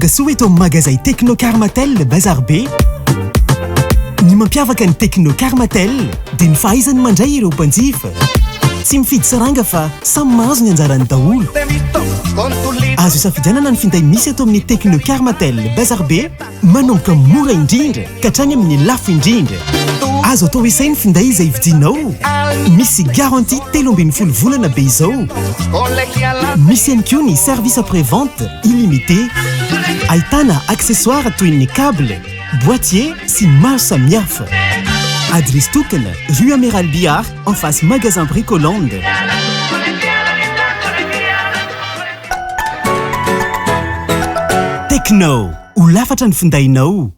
Tonga soa eto amin'ny magazay Techno Karmatel Bazar Be. Ny mampiavaka ny Techno Karmatel dia ny fahaizany mandray ireo mpanjifa. Tsy mifidy saranga fa samy mahazo ny anjarany daholo. Azo isafidianana ny finday misy eto amin'ny Techno Karmatel Bazar Be manomboka mora indrindra ka hatrany amin'ny lafo indrindra. Azo atao essai ny finday izay vidianao. Misy garantie 13 volana be izao. Misy ihany koa ny service après vente illimité. Ahitana accessoires toy ny cable, boîtier sy ny maro samihafa. Adiresy tokana, rue Amiral Bihar, en face magasin Bricoland. Tecno, ho lafatra ny findainao.